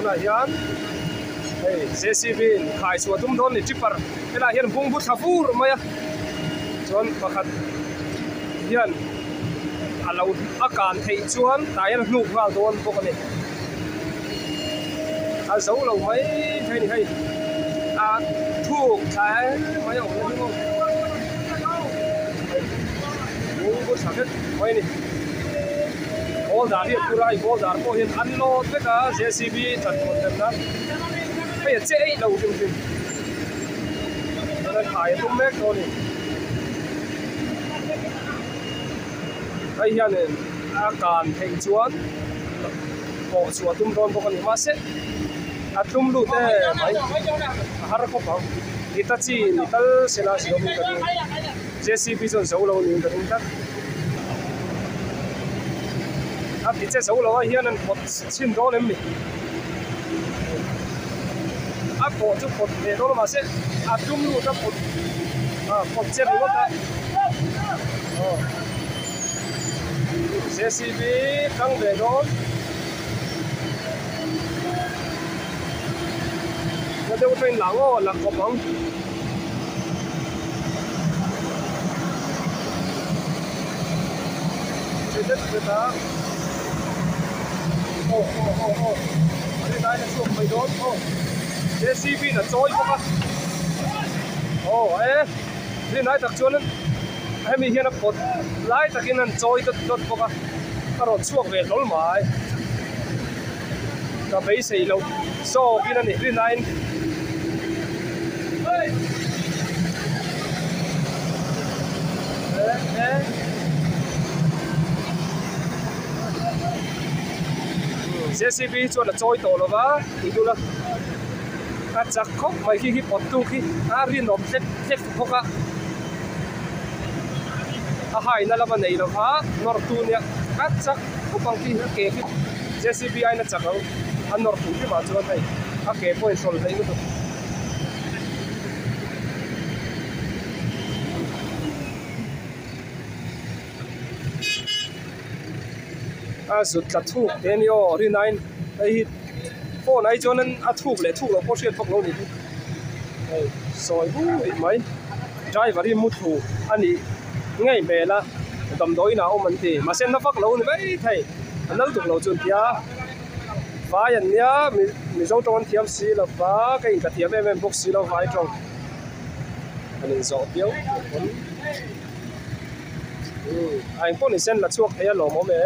Tunah hian hei JCB in khai chhuah tum dawn a ni tipper helaiah hian bungbu thla vur mai a chuan pakhat hian a lo a kan theih chuan tah hian a hnuk nghal dawn bawk a ni a zo lo mai thei a ni hei a thuk thla mai a awm na hi maw bungbu thla vek mai a ni. Ball dar hi a phur a, hei ball dar pawh hian an lawt vek a JCB that pawlh dem nan hei a che eih lo hrim hrim chuan khai a tum mek dawn a ni hei hianin a kan theih chuan pawh chhuah a tum dawn bawk a ni mahse a tlum lut em mai a har khawp ang Hitachi ni tal sela si awmin ka ring. JCB chuan zo lo niin ka ring tlat. A ti che zo lo a hian an pawt chhin dawn em ni? A pawh chu pawt leh dawn a mahse a tum lut a pawt a pawt che ringawt a. Aw JCB tang ve dawn. Na deuh train lah ngaw la kawp ang. Che det det a. Aw aw aw aw a rin aiin a chhuak mai dawn aw JCB in a chawi bawk a aw e rin ai tak chuan hemi hian a pawt lai takin an chawi dawt dawt bawk a a rawn chhuak ve hlawl mai. Ka beisei loh zawkin a ni rin aiin JCB hi chuan a chawi tawh lo va tih dul a a chak khawp mai khi khi pawt tu khi a rinawm hlek hlek bawk a a haina lama nei lo va nawr tu nia a chak khawp ang khi a ke khi JCB aiin a chak ang a nawr pui hrim ah chuan hei a ke pawh in hrawl hleih lutuk. A zut tla thuk te a ni aw rin aiin hei hi phone ai chuan a thuk leh thuk loh pawh hriat vak lo a ni hi hei sawi bui mai driver hi mutthlu a nih ngei hmel a damdawi inah a awm an ti mahse na vak lo a ni maithei a nal tuk lo chu an tia vai an nia mizo tawng an thiam si lo va ka in ka thiam em em bawk si lo vai tawng an inzawh viau pawn a engpawh ni sen la chhuak thei a lawmawm e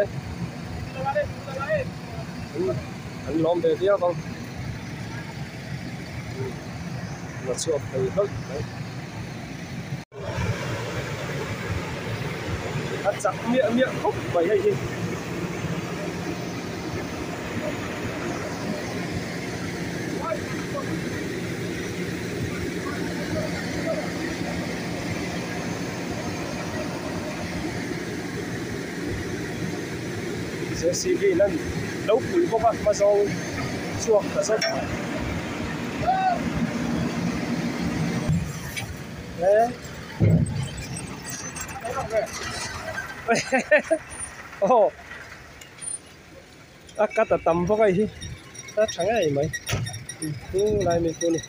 an lawm ve viau ang la chhuak thei hlawlh mai. A chak miah miah khawp mai hei hi. JCB in an lo pui bawk a hma zawng chhuak ta zawk. Aw a cut a tam bawk a hei hi a tha ngei mai hnung lai mi khu a ni.